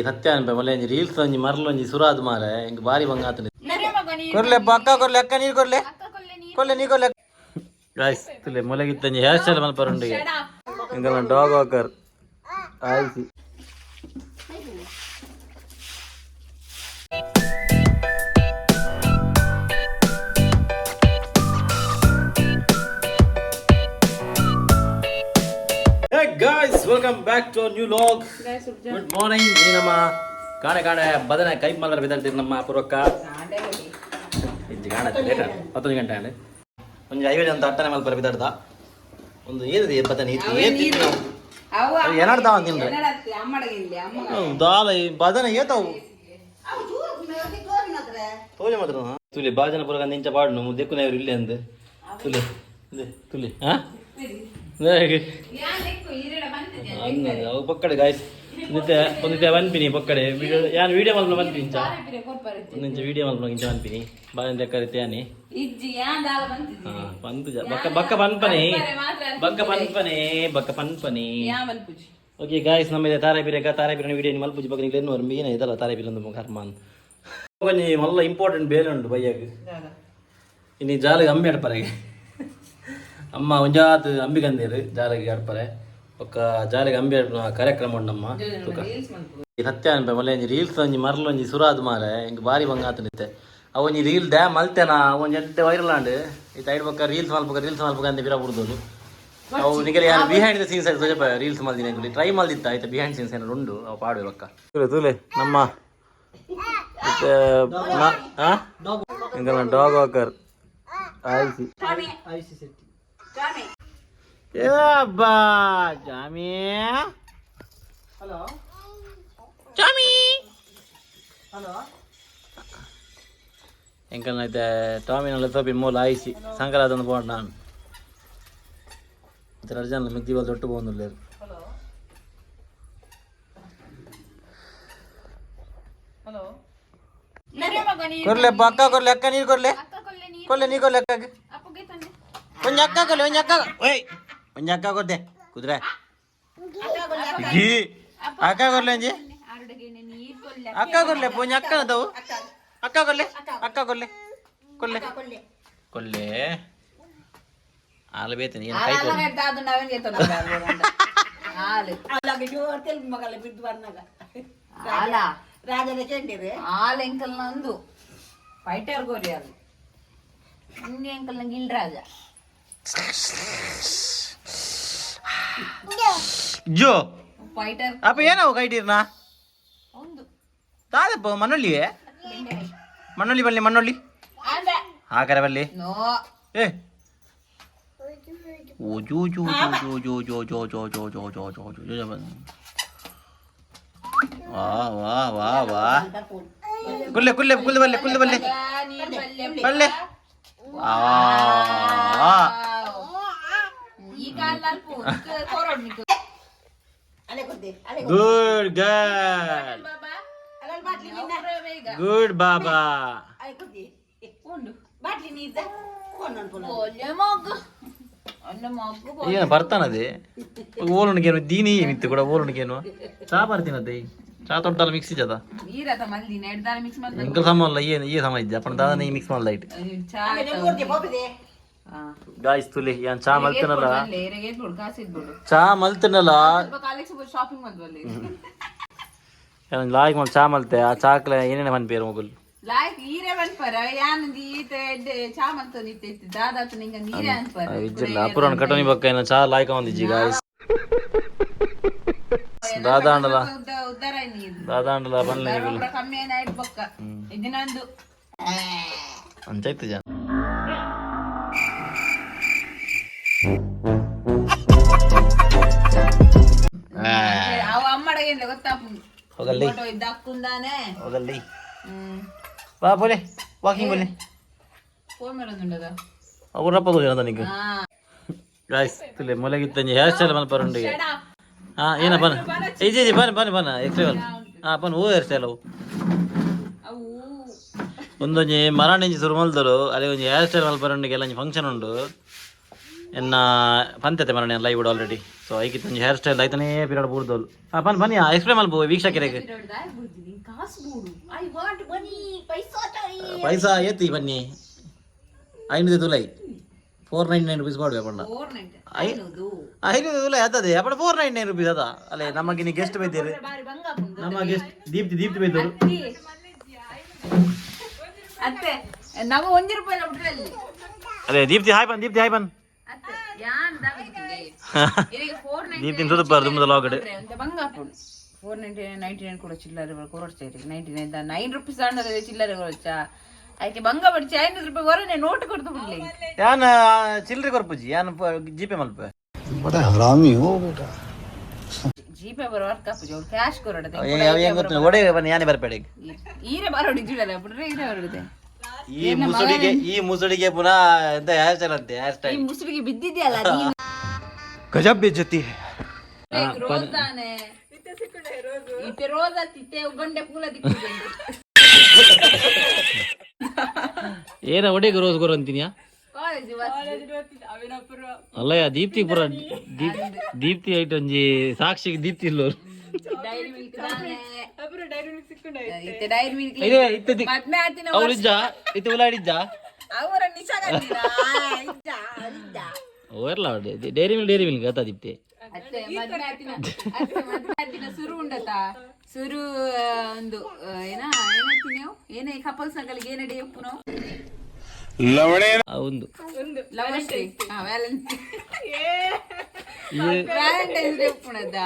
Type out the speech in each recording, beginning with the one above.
ಸತ್ಯ ಅನ್ಪೆ ಮೊಲೆ ಒಂಜಿ ರೀಲ್ಸ್ ಒಂಜಿ ಮರ್ಲ್ ಒಂಜಿ ಸುರಾದ್ ಮಾರೆ ಎಂಕ್ ಬಾರಿ ಬಂಗ ಆತುಂಡು. ಕೊರ್ಲೆ ಅಕ್ಕ ಕೊರ್ಲೆ ಅಕ್ಕ ನೀರ್ ಕೊರ್ಲೆ ಕೊರ್ಲೆ ನೀ ಕೊರ್ಲೆ. ಗಾಯ್ಸ್ ತುಲೆ ಮೊಲೆಗಿತ್ತಂಜಿ ಹೇರ್ ಸ್ಟೈಲ್ ಮಲ್ಪರುಂಡು ಎಂಕಲ್ನ ಡಾಗ್ ವಾಕರ್ ಆಯ್ಸಿ. Hey guys, welcome back to our new vlog. Good morning. ಈ ನಮ್ಮ ಕಾಣೆ ಕಾಣೆ ಬದನೆ ಕೈ ಮಲರ ಬಿದ್ದಾಡ್ತೀರಿ ನಮ್ಮ ಪೂರ್ವಕ್ಕ. ಇಂಚಿ ಕಾಣೆ ಲೇಟ್ 19 ಗಂಟೆ ಆಂಡ್. ಒಂಜಿ 50 ಜನ ಅಟ್ಟನೆ ಮಲ್ಪರ ಬಿದ್ದಾಡ್ದ. ಒಂದು ಏನಿದೆ ಬದನೆ ಇತ್ತು ಏನ್ ತಿಂದ್ರು? ಅದು ಏನಾಡ್ತಾವ ತಿನ್ರೆ? ದಾಲ ಈ ಬದನೆ ಏತವು? ತೋಜೆ ಮಾತ್ರ ತುಲಿ ಬಾಜನ ಪುರಕ ನಿಂಚ ಪಾಡ್ನು ಮುದ್ದೆಕ್ಕುನ ಇವರು ಇಲ್ಲಿ ಅಂದ್ ತುಲಿ ಇಂದೆ ತುಲಿ ಹಾ ಅವು ಪಕ್ಕಡೆ ಗಾಯ್ಸ್ ಒಂದಿತ್ತೆ ಒಂದಿತ್ತೆ ಪನ್ಪಿನಿ ಪಕ್ಕಡೆ ವಿಡಿಯೋ ಯಾನ್ ವಿಡಿಯೋ ಮಲ್ಪುನ ಪನ್ಪಿ ಇಂಚ ಒಂದಿಂಚ ವಿಡಿಯೋ ಮಲ್ಪುನ ಇಂಚ ಪನ್ಪಿನಿ ಬಾಜನ ಲೆಕ್ಕ ಯಾನಿ ಹಾ ಪಂತುಜ ಬಕ್ಕ ಬಕ್ಕ ಪನ್ಪನೆ ಬಕ್ಕ ಪನ್ಪನೆ ಬಕ್ಕ ಪನ್ಪನೆ. ಓಕೆ ಗಾಯ್ಸ್, ನಮ್ಮ ಇದೆ ತಾರೆ ಬಿರೇಕ ತಾರೆ ಬಿರಣ ವಿಡಿಯೋ ಮಲ್ಪುಜಿ ಬಕ್ಕ ನಿಗ್ಲೇನು ಎನ್ನುವರು ಮೀನ ಇದಲ್ಲ ತಾರೆ ಬಿರಂದು ಕರ್ಮಾನ್ ಒಂಜಿ ಮಲ್ಲ ಇಂಪಾರ್ಟೆಂಟ್ ಬೇಲೆ ಉಂಟು ಬಯ್ಯಾಗ. ಇನ್ನು ಜಾಲಿಗೆ ಅಂಬಿ ಅಡ್ಪರೆ ಅಮ್ಮ ಒಂಜಾತ್ ಅಂಬಿ ಕಂದೇರು ಜಾಲಿಗೆ ಅಡ್ಪರೆ ಬೊಕ್ಕ ಜಾಲಿಗೆ ಅಂಬಿ ಅಡ್ಪುನ ಕಾರ್ಯಕ್ರಮ ಉಂಡಮ್ಮ ತುಕ. ಈ ಸತ್ಯ ಅನ್ಪೆ ಮೊಲೆ ಒಂಜಿ ರೀಲ್ಸ್ ಒಂಜಿ ಮರ್ಲ್ ಒಂಜಿ ಸುರಾದ್ ಮಾರೆ ಎಂಕ್ ಬಾರಿ ಬಂಗ ಆತುಂಡಿತ್ತೆ. ಅವು ಒಂಜಿ ರೀಲ್ ದ್ಯಾ ಮಲ್ತೆನಾ ಒಂಜಿ ಎಡ್ಡೆ ವೈರಲ್ ಆಂಡ್. ಈ ಸೈಡ್ ಬೊಕ್ಕ ರೀಲ್ಸ್ ಮಲ್ಪಕ ರೀಲ್ಸ್ ಮಲ್ಪಕ ಅಂತ ಬಿರ ಬುಡ್ದೋಲು. ಅವು ನಿಗಲಿ ಯಾರು ಬಿಹೈಂಡ್ the scenes ಆಯ್ತು ಸ್ವಲ್ಪ ರೀಲ್ಸ್ ಮಲ್ದಿನ ಎಂಕುಲು ಟ್ರೈ ಮಲ್ದಿತ್ತ ಆಯ್ತು. ಬಿಹೈಂಡ್ ಸೀನ್ಸ್ ಏನಾರು ಉಂಡು ಅವು ಪಾಡುವೆ ಬೊಕ್ಕ. ತೂಲೆ ತೂಲೆ ನಮ್ಮ ಎಂಕಲ್ನ ಡಾಗ್ ವಾಕರ್ ಆಯ್ಸಿ. ಏ ಅಬ್ಬಾ ಜಾಮಿ ಹಲೋ ಜಾಮಿ. ಹಲೋ. ಎಂಕಲ್ನ ಐತೆ ಟಾಮಿನಲ್ಲ ತೋಪಿ ಮೂಲ ಆಯ್ಸಿ ಸಂಕ್ರಾಂತಿ ಪೋಂಡ್ ನಾನು ರಜಾನ ಮಿಗ್ದಿ ಬಲ್ ದೊಡ್ಡ ಪೋಂದುಲ್ಲೇರು. ಹಲೋ. ಕೊರ್ಲೆ ಅಕ್ಕ ಕೊರ್ಲೆ ಅಕ್ಕ ನೀರು ಕೊರ್ಲೆ ಕೊರ್ಲೆ ನೀ ಕೊರ್ಲೆ ಅಕ್ಕಗೆ ಒಂಜಿ ಅಕ್ಕ ಕೊರ್ಲೆ ಒಂಜಿ ಅಕ್ಕ ಓಯ್ ಒಂಜಿ ಅಕ್ಕ ಕೊರ್ದೆ ಕುದುರೆ ಗೀ ಅಕ್ಕ ಕೊರ್ಲೆ ಒಂಜಿ ಅಕ್ಕ ಕೊರ್ಲೆ ಒಂಜಿ ಅಕ್ಕನ ತವು ಅಕ್ಕ ಕೊರ್ಲೆ ಅಕ್ಕ ಕೊರ್ಲೆ ಕೊರ್ಲೆ ಕೊರ್ಲೆ ಆಲು ಬೇತೇನೆ ಏನು ಕೈ ಕೊರ್ಲೆ. ಆಲ್ ಎಂಕಲ್ ನಂದು ಫೈಟರ್ ಗೋರಿ ಅದು ಇಂಡಿ ಎಂಕಲ್ ನಂಗೆ ಇಲ್ರಾಜ. ಜೋ. ಫೈಟರ್. ಅಪ್ಪ ಏನವು ಕೈಟೀರ್ನಾ? ಒಂದು. ದಾದಪ್ಪ ಮಣ್ಣೊಳ್ಳಿ ಮಣ್ಣೊಳ್ಳಿ ಬಲ್ಲಿ ಮಣ್ಣೊಳ್ಳಿ ಹಾಕರೆ ಬಲ್ಲಿ. ನೋ. ಏ ಓ ಜೋ ಜೋ ಜೋ ಜೋ ಜೋ ಜೋ ಜೋ ಜೋ ಜೋ ಜೋ ಜೋ ಜೋ ಜೋ ಜೋ ವಾ ವಾ ವಾ ವಾ ಕುಲ್ಲೆ ಕುಲ್ಲೆ ಕುಲ್ಲೆ ಬಲ್ಲೆ ಕುಲ್ಲೆ ಬಲ್ಲೆ ನೀರ್ ಬಲ್ಲೆ. ಬಲ್ಲೆ ಆ. ಈ ಕಾಲ ಅಲ್ಪ ಕೊರೋಡ್ ನಿಕ್ಕು. Good girl. ಬಾಬಾ. ಗುಡ್ ಬಾಬಾ. ಉಂಡು ಒಳ್ಳೆ ಮಗ್ಗು ಒಳ್ಳೆ ಮಗ್ಗು. ಏನು ಬರ್ತಾನದೆ ಓಲುಣಿಗೇನು ದೀನಿ ಮಿತ್ತು ಕೂಡ ಓಲುಣಿಗೇನು ಚಾ ಬರ್ತೀನದೆ ಚಾ ತೊಡ್ದಲ್ಲ ಮಿಕ್ಸಿ ಜದ. ನೀರತ ಮಲ್ದಿ ನೆಡ್ದಾನ ಮಿಕ್ಸ್ ಮಲ್ದ. ಎಂಕಲ್ ಸಮ ಅಲ್ಲ ಏನು ಈ ಸಮ ಇದ್ದೆ ಅಪ್ಪನ ದಾದನೆ ಈ ಮಿಕ್ಸ್ ಮಾಡಲ it. ಚಾ ಗಾಯ್ಸ್ ತುಲಿ ಯಾನ್ ಚಾ ಮಲ್ತನಲ್ಲ. ಕಾಸು ಇದ್ಬಿಡು. ಚಾ ಮಲ್ತನಲ್ಲ. College shopping ಮಲ್ದು. ಯಾನ್ ಲಾಯ್ಕ್ ಮಲ್ ಚಾ ಮಲ್ತೆ ಆ ಚಾಕ್ಲೆ ಏನೇನೆ ಪನ್ಪೇರು ಮೊಗುಲ್. ಲಾಯ್ಕ್ ಈರೆ ಪನ್ಪರ ಯಾನ್ ಈತ ಎಡ್ಡೆ ಚಾ ಮಲ್ತು ನಿತ್ತೆ ಇತ್ತು ದಾದಾತು ನಿಂಗ ನೀರೇ ಅನ್ಪರ. ಇಜ್ಜಿಲ್ಲ ಅಪುರನ್ ಕಟೋನಿ ಬಕ್ಕ ಏನ ಚಾ ಲಾಯ್ಕ ಒಂದಿಜ್ಜಿ ಗಾಯ್ಸ್ ದಾದಾಂಡಲ. ಉದ್ದಾರ ನೀರು. ದಾದಾಂಡಲ ಬನ್ಲೆ ನಿಗುಲು. ಕಮ್ಮಿ ಏನಾಯ್ತು ಬೊಕ್ಕ ಇದು ನಂದು. ಅಂಚಾಯ್ತು ಜನ. ಅವ ಅಮ್ಮಡಗೇನ್ಲೆ ಗೊತ್ತಾಪುಂಡು. ಹೋಗಲ್ಲಿ. ಫೋಟೋ ಇದ್ದ ಅಕ್ಕುಂದಾನೆ. ಹೋಗಲ್ಲಿ. ಹ್ಮ್. ಬಾ ಬೋಲೆ ವಾಕಿಂಗ್ ಬೋಲೆ. ಫೋನ್ ಮಾಡೋದುಂಡದ. ಅವರಪ್ಪ ತೋಜನ ನಿಂಗೆ. ಹಾ. ಗಾಯ್ಸ್ ತುಲೆ ಮೊಲೆಗಿತ್ತಂಜಿ ಹೇರ್ ಸ್ಟೈಲ್ ಮಲ್ಪರುಂಡಿಗೆ ಹಾ ಏನ ಬನ್ ಇಜ್ಜಿ ಇಜ್ಜಿ ಬನ್ ಬನ್ ಬನ್ ಎಕ್ಸ್ರೇ ಬನ್ ಹಾ ಬನ್ ಓ ಹೇರ್ ಸ್ಟೈಲ್ ಅವು. ಅವು. ಒಂದೊಂಜಿ ಮರಾಣಿಂಜಿ ಸುರು ಮಲ್ದರು ಅಲ್ಲಿ ಒಂಜಿ ಹೇರ್ ಸ್ಟೈಲ್ ಮಲ್ಪರುಂಡಿಗೆ ಎಲ್ಲ ಒಂಜಿ ಫಂಕ್ಷನ್ ಉಂಡು ಎನ್ನ ಪಂತತೆ ಮರಣಿ ಲೈವ್ ಆಲ್ರೆಡಿ. ಸೊ ಐಕಿತ್ತು ಒಂಜಿ ಹೇರ್ ಸ್ಟೈಲ್ ಐತನೇ ಪಿರಾಡ್ ಬೂರ್ದೋಲು. ಆ ಬನ್ ಬನ್ನಿ, ಎಕ್ಸ್ಪ್ಲೇನ್ ಮಲ್ಪ ವೀಕ್ಷಕರಿಗೆ. ಕಾಸು ಬೂಡು, I want money, ಪೈಸಾ ಚಾಹಿಯೇ. ಪೈಸಾ ಏತಿ ಬನ್ನಿ, 500 ತುಲೈ 499 ರುಪೀಸ್ ಪಾಡ್ವೆ ಪಂಡ. 490. 500 ತುಲೈ ಆತದೆ ಅಪ್ಪಡ, 499 ರುಪೀಸ್ ಅದ. ಅಲ್ಲೇ ನಮಗೆ ನೀ ಗೆಸ್ಟ್ ಬೈದೇರು. ಬಾರಿ ಬಂಗ ಆಪುಂಡು. ನಮ್ಮ ಗೆಸ್ಟ್ ದೀಪ್ತಿ, ದೀಪ್ತಿ ಬೈದರು. ಅತ್ತೆ, ನಮ್ಮ 1 ರೂಪಾಯಿ ಬಿಟ್ರಲ್ಲಿ. ಅದೇ ದೀಪ್ತಿ, ಹಾಯ್ ಬನ್. ದೀಪ್ತಿ, ಹಾಯ್ ಬನ್. ಅತ್ತೆ, ಯಾನ್ ದಾವ 490. ದೀಪ್ತಿ ತುದುಪಾರ ದುಮ್ಮದ ಲಾಗಡ್. ಅಂತ ಬಂಗ ಆಪುಂಡು. 499, 99 ಕೂಡ ಚಿಲ್ಲರೆ ಕೊರಡ್ಚಾರಿ. 99 9 ರುಪೀಸ್ ಆಂಡದ ಚಿಲ್ಲರೆ ಕೊರಚ. ಆಯ್ಕೆ ಬಂಗ ಬಡ್ಚಿ, 500 ರೂಪಾಯಿ ಹೊರನೆ ನೋಟ್ ಕೊಡ್ತು ಬಿಡ್ಲಿ. ಯಾನ್ ಚಿಲ್ಲರೆ ಕೊರ್ಪುಜಿ, ಯಾನ್ ಜಿಪೇ ಮಲ್ಪೆ. बड़ा हरामी हो बेटा. ಜಿಪೇ ಬರೋ ವರ್ಕ್ ಆಪುಜಿ, ಅವ್ಳು ಕ್ಯಾಶ್ ಕೊರಡದೆ. ಏನು ಗೊತ್ತಿಲ್ಲ, ಒಡೆ ಬನ್ನಿ, ಯಾನೇ ಬರ್ಬೇಡ ಈಗ. ಈರೆ ಬರೋಡಿ ಜುಡಲ್ಲ ಬಿಡ್ರೆ, ಈರೆ ಬರೋಡಿದೆ. ಈ ಮುಸುಡಿಗೆ, ಈ ಮುಸುಡಿಗೆ ಪುನಃ ಎಂತ ಹೇರ್ ಸ್ಟೈಲ್ ಅಂತೆ, ಹೇರ್ ಈ ಸ್ಟೈಲ್. ಮುಸುಡಿಗೆ ಬಿದ್ದಿದ್ಯಲ್ಲ ನೀನು. गजब बेइज्जती है. ರೋಸ್ ತಾನೆ ಇತ್ತೆ, ರೋಸ್ ಅತ್ತಿತ್ತೆ ಗಂಡೆ ಪೂಲ ದಿಕ್ಕು. ಏನ ಒಡೆಗೆ ರೋಸ್ ಗೊರ ಅಂತೀನಿಯಾ? ಕಾಲೇಜ್. ಅಲ್ಲಯ್ಯ, ದೀಪ್ತಿ ಪುರ ದೀಪ್ತಿ ಐಟ್ ಒಂಜಿ ಸಾಕ್ಷಿಗೆ ದೀಪ್ತಿ ಇಲ್ಲೋರು. ಡೈರಿ ಮಿಲ್ಕ್ ತಾನೆ ಇತ್ತೆ, ಡೈರಿ ಮಿಲ್ಕ್. ಇದೇ ಇತ್ತೆ ಮದ್ಮೆ ಆತಿನ. ಅವ್ರು ಇಜ್ಜಾ ಇತ್ತೆ ಉಲಾಡಿಜ್ಜಾ? ಅವರ ನಿಶಾಗಂದಿರ ಇಜ್ಜಾ ಇಜ್ಜಾ. ಓರ್ಲ ಡೈರಿ ಮಿಲ್ಕ್, ಡೈರಿ ಮಿಲ್ಕ್ ಅತ್ತ ದೀಪ್ತಿ. ಅತ್ತೆ, ಮದ್ಮೆ ಆತಿನ, ಅತ್ತೆ, ಮದ್ಮೆ ಆತಿನ ಸುರು ಉಂಡತ ಸುರು ಒಂದು ಏನ ಏನಂತೀನಿ ನೀವು, ಏನೇ ಕಪಲ್ಸ್ ನಗಲಿಗೆ ಏನ ಡೇ ಉಪ್ಪುನು. ಆ ಒಂದು ಲವರ್ಸ್ ಡೇ, ಹಾ, ವ್ಯಾಲೆಂಟೈನ್ಸ್ ಡೇ ಉಪ್ಪುನದ.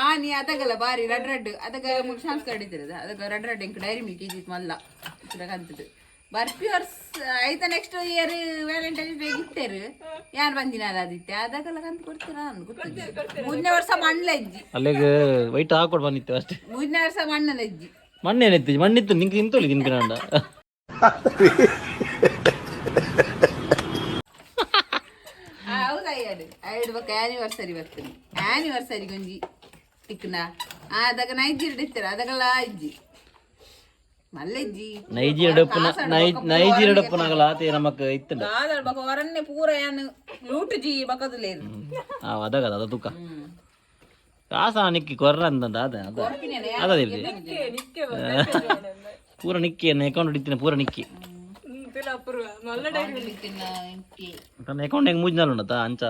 ಆ ನೀ ಅದಗಲ್ಲ ಬಾರಿ ರಡ್ ರಡ್ ಅದಗ ಮುಗ್ ಶಾನ್ಸ್ ಕಡಿತಿರದ. ಅದಕ್ಕ ರಡ್ ರಡ್ ಎಂಕ್ ಡೈರಿ ಮಿಲ್ಕ್ ಇದ್ದಿತ್ತು ಮಲ್ಲ ಅಂತದ್ದು ಬರ್ಪಿ ವರ್ಷ ಆಯ್ತಾ. ನೆಕ್ಸ್ಟ್ ಇಯರ್ ವ್ಯಾಲೆಂಟೈನ್ಸ್ ಡೇ ಇತ್ತೇರು ಯಾರು ಬಂದಿನ ಅದಿತ್ತೆ ಅದಕ್ಕೆಲ್ಲ ಕಂತು ಕೊಡ್ತೀರಾ ಅನ್ ಗೊತ್ತಿಲ್ಲ. ಮೂರನೇ ವರ್ಷ ಮಣ್ಣಲಜ್ಜಿ. ಅಲ್ಲಿಗೆ ವೈಟ್ ಹಾಕೊಡ್ ಬಂದಿತ್ತು ಅಷ್ಟೇ. ಮೂರನೇ ವರ್ಷ ಮಣ್ಣಲಜ್ಜಿ. ಮಣ್ಣೇನಿತ್ತು? ಮಣ್ಣಿತ್ತು ನಿಂಗೆ ತಿಂತೋಳಿ ತಿನ್ಪಿನಾಂಡ. ಹೌದಾ? ಅಯ್ಯಡು ಐಡು ಬೊಕ್ಕ ಆನಿವರ್ಸರಿ ಬರ್ತದೆ. ಆನಿವರ್ಸರಿ ಒಂಜಿ ತಿಕ್ಕನ ಅದಗ ನೈಜೀರಿಯಾ ಇತ್ತಾರೆ, ಅದಗಲ ಇಜ್ಜಿ ಮಲ್ಲೆಜ್ಜಿ. ನೈಜೀರಿಯಾ ಡಪ್ಪುನ, ನೈಜೀರಿಯಾ ಡಪ್ಪುನಾಗಲ ಆತೆ ನಮಕ್ ಇತ್ತಂಡ. ದಾದಲ್ ಬೊಕ ಹೊರನ್ನೆ ಪೂರ ಯಾನ್ ಲೂಟುಜಿ ಬಕದುಲೇರು. ಆ ಅದಾಗ ಅದ ತುಕ್ಕ ಕಾಸ ನಿಕ್ಕಿ ಕೊರ್ರ ಅಂತ ಅದ ಅದ ಅದ ದೀಪ್ತಿ ಪೂರ ನಿಕ್ಕಿ ಅಕೌಂಟ್ ಹಿಡಿತೀನಿ ಪೂರ ನಿಕ್ಕಿ. ತನ್ನ ಅಕೌಂಟ್ ಹೆಂಗ್ ಮೂಜ್ನಾಲ್ ಉಂಡತ ಅಂಚ.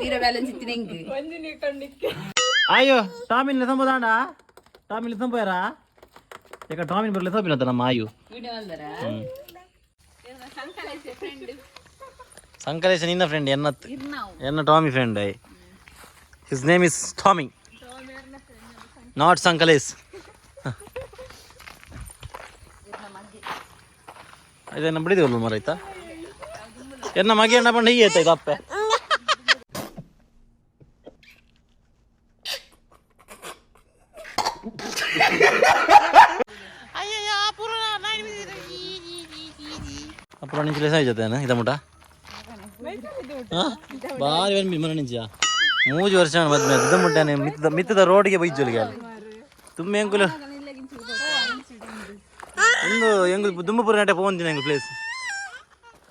ಝೀರೋ ಬ್ಯಾಲೆನ್ಸ್ ಇತ್ತಿನ ಹೆಂಗ್? ಅಯ್ಯೋ, ಟಾಮಿನ್ ಸಂಬೋದಾಂಡ, ಟಾಮಿನ್ ಸಂಬೋಯಾರ ಯಾಕ ಟಾಮಿನ್ ಬರಲಿ ಸೋಪಿನತ್ತ ನಮ್ಮ ಆಯು. Video ಅಲ್ದರ friend. ಸಂಕಲೇಶ ನಿನ್ನ ಫ್ರೆಂಡ್ ಎನ್ನತ್. ಇರ್ನಾವು. ಎನ್ನ Tommy friend I. His name is Tommy, not Sankalesh. ಇದನ್ನ ಬಿಡಿದಿವಲ್ಲ ಮರೈತಾ, ಎನ್ನ ಮಗೆ ಎಣ್ಣ ಪಂಡ ಹೀಗೆ ಆಯ್ತಾ ಅಪ್ಪೆ. ಅಪ್ಪು ನಿಂಚು ಲೆಸ ಜೊತೆ ಇದ ಮುಟ ಬಾರಿ when ಮರ ನಿಂಚ ಮೂಜು ವರ್ಷ ಮದ್ಮೆ ಇದ ಮುಟ್ಟನೆ ಮಿತ್ತದ ಮಿತ್ತದ ರೋಡ್ಗೆ ಬೈಜೋಲಿಗೆ ಅಲ್ಲಿ ತುಂಬ ಎಂಕುಲು ಒಂದು ಎಂಗು ದುಮ್ಮಪುರ ನಟೆ ಪೋಂದಿನ ಎಂಗು ಪ್ಲೇಸ್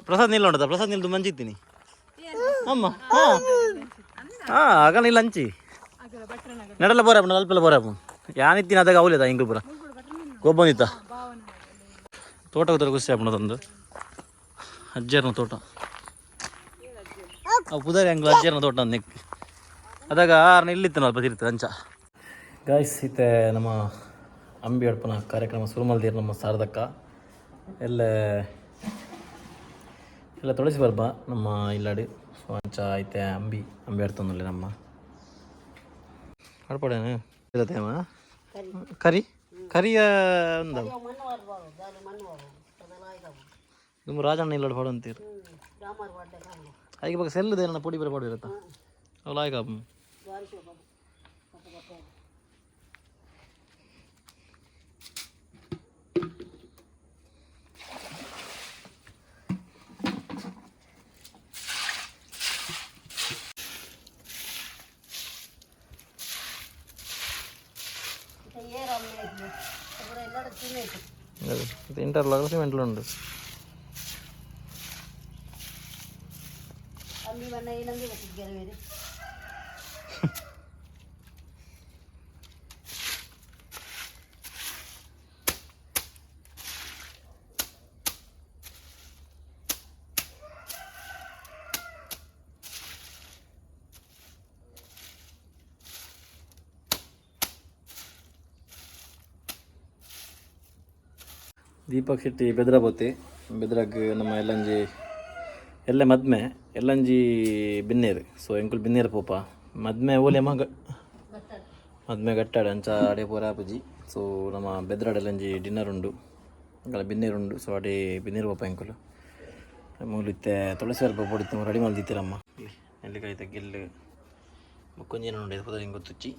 ಪ್ರಸಾದ್ ನಿಲ್ಲ ಉಂಟದ, ಪ್ರಸಾದ್ ನಿಲ್ದು ಮಂಚಿತ್ತೀನಿ ಅಮ್ಮ. ಹಾ ಹಾ ಆಗ ನಿಲ್ಲ ಅಂಚಿ ನಡಲ್ಲ ಬೋರಪ್ಪ ಅಲ್ಪಲ್ಲ ಬೋರಪ್ಪ ಯಾನಿತ್ತೀನಿ ಅದಾಗ ಅವಲೇದ ಎಂಗು ಪುರ ಗೊಬ್ಬಂದಿತ್ತ ತೋಟ ತೋಟ ಖುಷಿ ಆಪುಂಡು ತಂದು ಅಜ್ಜರ್ನ ತೋಟ. ಆ ಪುದರ್ ಎಂಗ್ಲ ಅಜ್ಜರ್ನ ತೋಟ ನೆಕ್ ಅದಾಗ ಆರ್ನ ಇಲ್ಲಿತ್ತು ಅಲ್ಪ ತಿರ್ತು ಅಂಚ. ಗಾಯ್ಸ್, ಇತ್ತೆ ನಮ್ಮ ಅಂಬಿ ಅಡ್ಪನ ಕಾರ್ಯಕ್ರಮ ಶುರು ಮಲ್ದಿರ್ ನಮ್ಮ ಸಾರದಕ್ಕ. ಎಲ್ಲ ಎಲ್ಲ ತುಳಸಿ ಬರ್ಬ ನಮ್ಮ ಇಲ್ಲಾಡಿ. ಸೊ ಅಂಚ ಐತೆ ಅಂಬಿ ಅಂಬಿ ಆಡ್ತಂದಲ್ಲಿ ನಮ್ಮ ಅಡ್ಪಡೇನು ಇರತ್ತೆ ಅಮ್ಮ. ಕರಿ ಕರಿಯ ಒಂದು ನಿಮ್ಮ ರಾಜಣ್ಣ ಇಲ್ಲಾಡು ಪಾಡು ಅಂತೀರಿ. ಅದಕ್ಕೆ ಬಗ್ಗೆ ಸೆಲ್ಲದ ಏನನ್ನ ಪೊಡಿ ಬರ ಪಾಡು ಇರುತ್ತಾ ಅವಳು ಆಯ್ಕ. ಇಂಟರ್ಲಾಕ್ ಸಿಮೆಂಟ್ಲು ಉಂಟು. ಅಂಬಿ ಬಣ್ಣ ಏನಂಬಿ ಬರ್ತದೆ ಕೆಲವೇರು. ದೀಪಕ್ ಶೆಟ್ಟಿ ಬೆದ್ರ ಬೋತಿ ಬೆದ್ರಾಗ್ ನಮ್ಮ ಎಲ್ಲಂಜಿ ಎಲ್ಲ ಮದ್ಮೆ ಎಲ್ಲಂಜಿ ಬಿನ್ನೇರು. ಸೊ ಎಂಕುಲು ಬಿನ್ನೇರು ಪೋಪ ಮದ್ಮೆ ಓಲೆ ಮಗ ಮದ್ಮೆ ಗಟ್ಟಾಡ ಅಂಚ ಅಡೆ ಪೂರ ಆಪುಜಿ. ಸೊ ನಮ್ಮ ಬೆದ್ರಾಡ್ ಎಲ್ಲಂಜಿ ಡಿನ್ನರ್ ಉಂಡು, ಅಂಕಲ ಬಿನ್ನೇರು ಉಂಡು. ಸೊ ಅಡೆ ಬಿನ್ನೇರು ಪೋಪ ಎಂಕುಲು. ಮೂಲು ಇತ್ತೆ ತುಳಸಿ ಅಲ್ಪ ಪೊಡಿತ್ತು ರೆಡಿ ಮಲ್ದಿತ್ತೀರಮ್ಮ. ನೆಲ್ಲಿಕಾಯಿ ಗೆಲ್ಲು ಬೊಕ್ಕೊಂಜಿ ಉಂಡು ಪುದರ್ ಹಿಂಗೆ ಗೊತ್ತುಚ್ಚಿ.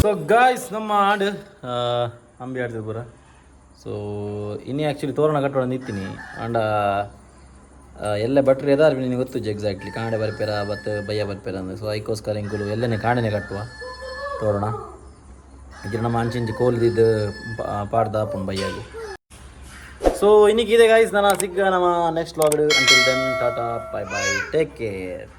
ಸೊ ಗಾಯ್ಸ್, ನಮ್ಮ ಆಡು ಅಂಬಿ ಆಡ್ತಿದ್ದು ಪೂರ. ಸೊ ಇನ್ನೇ ಆ್ಯಕ್ಚುಲಿ ತೋರಣ ಕಟ್ಟೋಣ ನಿಂತೀನಿ. ಆಂಡ ಎಲ್ಲ ಭಟ್ರು ಎದಾರು ನಿನಗೆ ಗೊತ್ತು ಎಕ್ಸಾಕ್ಟ್ಲಿ ಕಾಣೆ ಬರ್ಪೇರ ಬತ್ ಬಯ್ಯ ಬರ್ಪೇರ ಅಂದ್ರೆ. ಸೊ ಅದಕ್ಕೋಸ್ಕರ ಇಂಕುಲು ಎಲ್ಲನೇ ಕಾಣೆನೆ ಕಟ್ಟುವ ತೋರಣ. ಇದ್ರ ನಮ್ಮ ಅಂಚಿಂಚಿ ಕೋಲ್ದಿದ್ದು ಪಾಡ್ದ ಆಪುಂಡು ಬಯ್ಯಾಗು. ಸೊ ಇನ್ನಿಗಿದೆ ಗಾಯ್ಸ್, ನಾನು ಸಿಕ್ಕ ನಮ್ಮ next vlog. Until then, tata, bye bye, take care.